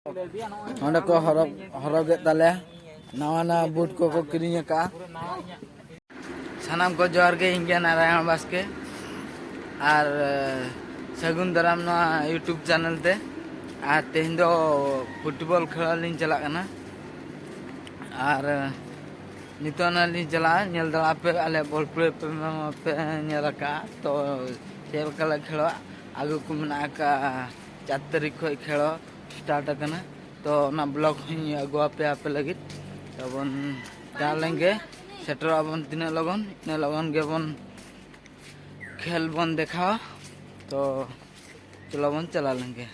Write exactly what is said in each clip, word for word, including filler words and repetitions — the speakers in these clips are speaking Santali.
ᱱᱚᱸᱰᱮ ᱠᱚ ᱦᱚᱨᱚᱜ ᱦᱚᱨᱚᱜᱮᱫ ᱛᱟᱞᱮᱭᱟ, ᱱᱟᱣᱟ ᱱᱟᱣᱟ ᱵᱩᱴ ᱠᱚᱠᱚ ᱠᱤᱨᱤᱧ ᱟᱠᱟᱫᱼᱟ᱾ ᱥᱟᱱᱟᱢ ᱠᱚ ᱡᱚᱦᱟᱨ ᱜᱮ, ᱤᱧ ᱜᱮ ᱱᱟᱨᱟᱭᱚᱱ ᱵᱟᱥᱠᱮ᱾ ᱟᱨ ᱥᱟᱹᱜᱩᱱ ᱫᱟᱨᱟᱢ ᱱᱚᱣᱟ YouTube ᱪᱮᱱᱮᱞ ᱛᱮ᱾ ᱟᱨ ᱛᱮᱦᱮᱧ ᱫᱚ ᱯᱷᱩᱴᱵᱚᱞ ᱠᱷᱮᱞ ᱞᱤᱧ ᱪᱟᱞᱟᱜ ᱠᱟᱱᱟ᱾ ᱟᱨ ᱱᱤᱛᱚᱜ ᱱᱟᱜ ᱞᱤᱧ ᱪᱟᱞᱟᱜᱼᱟ, ᱧᱮᱞ ᱫᱟᱲᱮᱭᱟᱜ ᱯᱮ ᱟᱞᱮ ᱵᱚᱞ ᱯᱞᱮ ᱯᱮ ᱢᱟᱯᱮ ᱧᱮᱞ ᱟᱠᱟᱫᱼᱟ᱾ ᱛᱚ ᱪᱮᱫ ᱞᱮᱠᱟ ᱞᱮ ᱠᱷᱮᱞᱚᱜᱼᱟ, ᱟᱹᱜᱩ ᱠᱚ ᱢᱮᱱᱟᱜ ᱟᱠᱟᱫᱼᱟ᱾ ᱪᱟᱨ ᱛᱟᱹᱨᱤᱠᱷ ᱠᱷᱚᱱ ᱠᱷᱮᱞᱚᱜ ᱥᱴᱟᱨᱴ ᱟᱠᱟᱱᱟ᱾ ᱛᱚ ᱚᱱᱟ ᱵᱞᱚᱜ ᱦᱚᱸᱧ ᱟᱹᱜᱩ ᱟᱯᱮᱭᱟ ᱟᱯᱮ ᱞᱟᱹᱜᱤᱫ᱾ ᱛᱚ ᱵᱚᱱ ᱪᱟᱞᱟᱣ ᱞᱮᱱ ᱜᱮ, ᱥᱮᱴᱮᱨᱚᱜ ᱟᱵᱚᱱ ᱛᱤᱱᱟᱹᱜ ᱞᱚᱜᱚᱱ, ᱤᱱᱟᱹᱜ ᱞᱚᱜᱚᱱ ᱜᱮᱵᱚᱱ ᱠᱷᱮᱞ ᱵᱚᱱ ᱫᱮᱠᱷᱟᱣᱟ᱾ ᱛᱚ ᱪᱚᱞᱚ ᱵᱚᱱ ᱪᱟᱞᱟᱣ ᱞᱮᱱ ᱜᱮ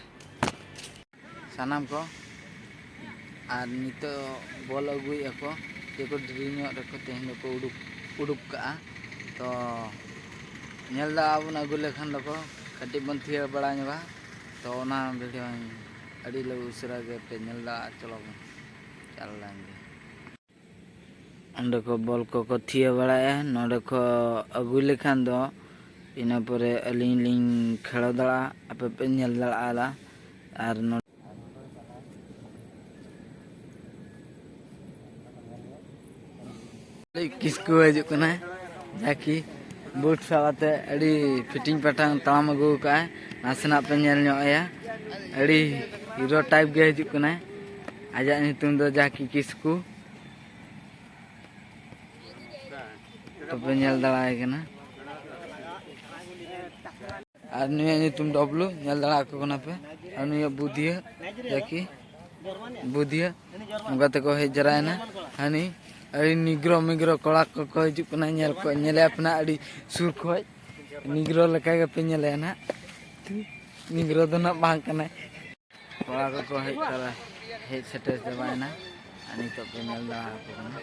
ᱥᱟᱱᱟᱢ ᱠᱚ᱾ ᱟᱨ ᱱᱤᱛᱚᱜ ᱵᱚᱞ ᱟᱹᱜᱩᱭᱮᱫᱼᱟ ᱠᱚ, ᱡᱮ ᱠᱚ ᱰᱮᱨᱤ ᱧᱚᱜ ᱨᱮᱠᱚ ᱛᱮᱦᱮᱧ ᱫᱚᱠᱚ ᱩᱰᱩᱠ ᱩᱰᱩᱠ ᱠᱟᱜᱼᱟ᱾ ᱛᱚ ᱧᱮᱞ ᱫᱟᱲᱮᱭᱟᱜ ᱵᱚᱱ, ᱟᱹᱜᱩ ᱞᱮᱠᱷᱟᱱ ᱫᱚᱠᱚ ᱠᱟᱹᱴᱤᱡ ᱵᱚᱱ ᱛᱷᱤᱭᱟᱹ ᱵᱟᱲᱟ ᱧᱚᱜᱟ᱾ ᱛᱚ ᱚᱱᱟ ᱵᱷᱤᱰᱤᱭᱳ ᱟᱹᱰᱤ ᱞᱟᱹᱜᱩ ᱩᱥᱟᱹᱨᱟ ᱜᱮ ᱯᱮ ᱧᱮᱞ ᱫᱟᱲᱮᱭᱟᱜᱼᱟ᱾ ᱪᱚᱞᱚ ᱵᱚᱱ ᱪᱟᱞᱟᱣ ᱞᱮᱱ ᱜᱮ᱾ ᱚᱸᱰᱮ ᱠᱚ ᱵᱚᱞ ᱠᱚᱠᱚ ᱛᱷᱤᱭᱟᱹ ᱵᱟᱲᱟᱭᱟ, ᱱᱚᱸᱰᱮ ᱠᱚ ᱟᱹᱜᱩ ᱞᱮᱠᱷᱟᱱ ᱫᱚ ᱤᱱᱟᱹ ᱯᱚᱨᱮ ᱟᱹᱞᱤᱧ ᱞᱤᱧ ᱠᱷᱮᱞᱳ ᱫᱟᱲᱮᱭᱟᱜᱼᱟ, ᱟᱯᱮ ᱯᱮ ᱧᱮᱞ ᱫᱟᱲᱮᱭᱟᱜᱼᱟ᱾ ᱟᱨ ᱱᱚ- ᱠᱤᱥᱠᱩ ᱦᱤᱡᱩᱜ ᱠᱟᱱᱟᱭ, ᱡᱟᱠᱤ ᱵᱩᱴ ᱥᱟᱵ ᱟᱛᱮ ᱟᱹᱰᱤ ᱯᱷᱤᱴᱤᱝ ᱯᱟᱴᱟᱝ ᱛᱟᱲᱟᱢ ᱟᱹᱜᱩ ᱠᱟᱜᱼᱟᱭ᱾ ᱱᱟᱥᱮᱱᱟᱜ ᱯᱮ ᱧᱮᱞ ᱧᱚᱜ ᱮᱭᱟ, ᱟᱹᱰᱤ ᱦᱤᱨᱳ ᱴᱟᱭᱤᱯ ᱜᱮ ᱦᱤᱡᱩᱜ ᱠᱟᱱᱟᱭ᱾ ᱟᱡᱟᱜ ᱧᱩᱛᱩᱢ ᱫᱚ ᱡᱟᱠᱤ ᱠᱤᱥᱠᱩ᱾ ᱛᱚᱯᱮ ᱧᱮᱞ ᱫᱟᱲᱮᱭᱟᱭ ᱠᱟᱱᱟ᱾ ᱟᱨ ᱱᱩᱭᱟᱜ ᱧᱩᱛᱩᱢ ᱰᱚᱵᱞᱩ, ᱧᱮᱞ ᱫᱟᱲᱮᱭᱟᱠᱚ ᱠᱟᱱᱟ ᱯᱮ᱾ ᱟᱨ ᱱᱩᱭᱟᱜ ᱵᱩᱫᱷᱤᱭᱟᱹ, ᱡᱟᱠᱤ ᱵᱩᱫᱷᱤᱭᱟᱹ, ᱚᱱᱠᱟ ᱛᱮᱠᱚ ᱦᱮᱡ ᱡᱟᱣᱨᱟᱭᱮᱱᱟ᱾ ᱦᱟᱹᱱᱤ ᱟᱹᱰᱤ ᱱᱤᱜᱽᱨᱚ ᱢᱤᱜᱽᱨᱚ ᱠᱚᱲᱟ ᱠᱚᱠᱚ ᱦᱤᱡᱩᱜ ᱠᱟᱱᱟ, ᱧᱮᱞ ᱠᱚ ᱧᱮᱞᱮ ᱟᱯᱮ ᱱᱟᱜ ᱟᱹᱰᱤ ᱥᱩᱨ ᱠᱷᱚᱡ᱾ ᱱᱤᱜᱽᱨᱚ ᱞᱮᱠᱟ ᱜᱮᱯᱮ ᱧᱮᱞᱮᱭᱟ ᱱᱟᱜ, ᱱᱤᱜᱽᱨᱚ ᱫᱚ ᱱᱟᱜ ᱵᱟᱝ ᱠᱟᱱᱟᱭ᱾ ᱠᱚᱲᱟ ᱠᱚᱠᱚ ᱦᱮᱡ ᱛᱟᱨᱟ, ᱦᱮᱡ ᱥᱮᱴᱮᱨ ᱪᱟᱵᱟᱭᱮᱱᱟ᱾ ᱟᱨ ᱱᱤᱛᱚᱜ ᱯᱮ ᱧᱮᱞ ᱫᱟᱲᱮ ᱟᱠᱚ ᱠᱟᱱᱟ᱾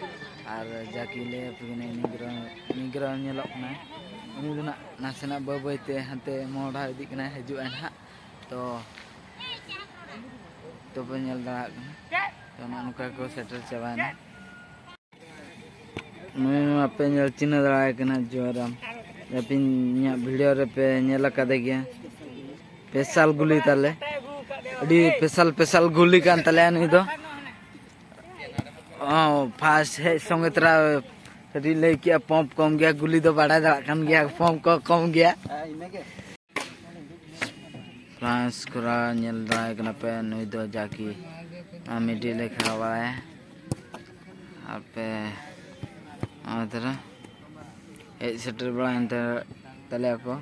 ᱟᱨ ᱡᱟᱠᱤ ᱞᱟᱹᱭ ᱟᱯᱮ ᱠᱟᱹᱱᱟᱹᱧ, ᱱᱤᱜᱽᱨᱚ, ᱱᱤᱜᱽᱨᱚ ᱧᱮᱞᱚᱜ ᱠᱟᱱᱟᱭ᱾ ᱩᱱᱤ ᱫᱚ ᱱᱟᱜ ᱱᱟᱥᱮᱱᱟᱜ ᱵᱟᱹᱭ ᱵᱟᱹᱭ ᱛᱮ ᱦᱟᱱᱛᱮ ᱢᱚᱦᱰᱟ ᱤᱫᱤᱜ ᱠᱟᱱᱟᱭ, ᱦᱤᱡᱩᱜ ᱟᱭ ᱱᱟᱦᱟᱜ᱾ ᱛᱚ, ᱛᱚ ᱯᱮ ᱧᱮᱞ ᱫᱟᱲᱮᱭᱟᱜ ᱠᱟᱱᱟ᱾ ᱛᱚ ᱱᱚᱜᱼᱚ ᱱᱚᱝᱠᱟ ᱠᱚ ᱥᱮᱴᱮᱨ ᱪᱟᱵᱟᱭᱮᱱᱟ᱾ ᱱᱩᱭ ᱢᱟ ᱯᱮ ᱧᱮᱞ ᱪᱤᱱᱦᱟᱹ ᱫᱟᱲᱮᱭᱟᱭ ᱠᱟᱱᱟ, ᱡᱚᱭᱨᱟᱢ᱾ ᱟᱯᱮ ᱤᱧᱟᱹᱜ ᱵᱷᱤᱰᱤᱭᱳ ᱨᱮᱯᱮ ᱧᱮᱞ ᱟᱠᱟᱫᱮ ᱜᱮᱭᱟ, ᱯᱮᱥᱟᱞ ᱜᱩᱞᱤ ᱛᱟᱞᱮ᱾ ᱟᱹᱰᱤ ᱯᱮᱥᱟᱞ ᱯᱮᱥᱟᱞ ᱜᱩᱞᱤ ᱠᱟᱱ ᱛᱟᱞᱮᱭᱟ ᱱᱩᱭ ᱫᱚ᱾ ᱚ, ᱯᱷᱟᱥᱴ ᱦᱮᱡ ᱥᱚᱸᱜᱮ ᱛᱚᱨᱟ ᱠᱟᱹᱴᱤᱡ ᱞᱟᱹᱭ ᱠᱮᱜᱼᱟ, ᱯᱚᱢᱯ ᱠᱚᱢ ᱜᱮᱭᱟ, ᱜᱩᱞᱤ ᱫᱚ ᱵᱟᱲᱟᱭ ᱫᱟᱲᱮᱭᱟᱜ ᱠᱟᱱ ᱜᱮᱭᱟ, ᱯᱚᱢᱯ ᱠᱚ ᱠᱚᱢ ᱜᱮᱭᱟ᱾ ᱯᱷᱨᱟᱱᱥ ᱠᱚᱨᱟ ᱧᱮᱞ ᱫᱟᱨᱟᱭ ᱠᱟᱱᱟ ᱯᱮ, ᱱᱩᱭ ᱫᱚ ᱡᱟᱠᱤ ᱢᱤᱰᱤᱞ ᱮ ᱠᱷᱮᱞᱟ ᱵᱟᱲᱟᱭᱟ᱾ ᱟᱨ ᱯᱮ ᱱᱚᱜᱼᱚᱭ ᱛᱚᱨᱟ ᱦᱮᱡ ᱥᱮᱴᱮᱨ ᱵᱟᱲᱟᱭᱮᱱ ᱛᱟᱞᱮᱭᱟ ᱠᱚ,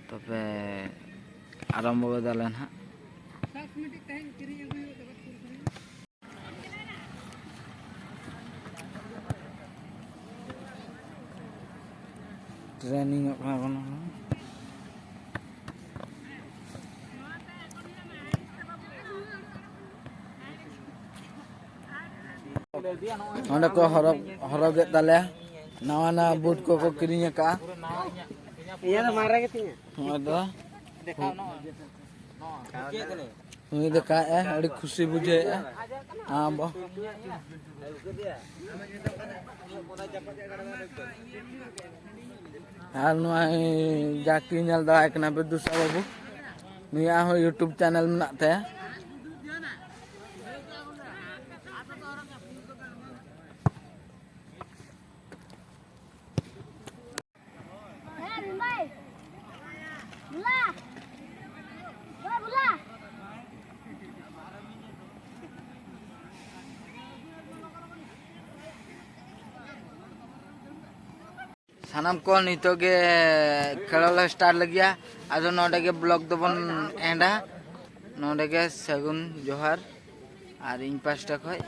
ᱛᱚᱵᱮ ᱟᱨᱟᱢᱵᱚ ᱜᱚᱫᱟᱞᱮ ᱱᱟᱦᱟᱜ᱾ ᱴᱨᱮᱱᱤᱝ ᱚᱜ ᱠᱟᱱᱟ ᱠᱚ ᱱᱚᱣᱟ᱾ ᱚᱸᱰᱮ ᱠᱚ ᱦᱚᱨᱚᱜ, ᱦᱚᱨᱚᱜᱮᱫ ᱛᱟᱞᱮᱭᱟ, ᱱᱟᱣᱟ ᱱᱟᱣᱟ ᱵᱩᱴ ᱠᱚᱠᱚ ᱠᱤᱨᱤᱧ ᱟᱠᱟᱫᱼᱟ᱾ ᱤᱧᱟᱹᱜ ᱫᱚ ᱢᱟᱨᱮ ᱜᱮᱛᱤᱧᱟ᱾ ᱱᱚᱜᱼᱚᱭ ᱫᱚ ᱩᱱᱤ ᱫᱚ ᱠᱟᱜᱼᱟᱭ, ᱟᱹᱰᱤ ᱠᱷᱩᱥᱤ ᱵᱩᱡᱷᱟᱹᱣᱮᱫᱼᱟ᱾ ᱟᱵᱚ ᱟᱨ ᱱᱚᱣᱟ ᱡᱟᱠᱤ ᱧᱮᱞ ᱫᱟᱲᱮᱭᱟᱭ ᱠᱟᱱᱟ ᱯᱮ, ᱫᱩᱥᱟ ᱵᱟᱹᱵᱩ, ᱱᱩᱭᱟᱜ ᱦᱚᱸ YouTube ᱪᱮᱱᱮᱞ ᱢᱮᱱᱟᱜ ᱛᱟᱭᱟ᱾ ᱥᱟᱱᱟᱢ ᱠᱚ ᱱᱤᱛᱚᱜ ᱜᱮ ᱠᱷᱮᱞᱳᱰ ᱞᱮ ᱥᱴᱟᱨᱴ ᱞᱟᱹᱜᱤᱫᱼᱟ᱾ ᱟᱫᱚ ᱱᱚᱰᱮ ᱜᱮ ᱵᱞᱚᱜ ᱫᱚᱵᱚᱱ ᱮᱱᱰᱟ᱾ ᱱᱚᱰᱮ ᱜᱮ ᱥᱟᱹᱜᱩᱱ ᱡᱚᱦᱟᱨ ᱟᱨ ᱤᱧ ᱯᱟᱥᱴᱟ ᱠᱷᱚᱡ᱾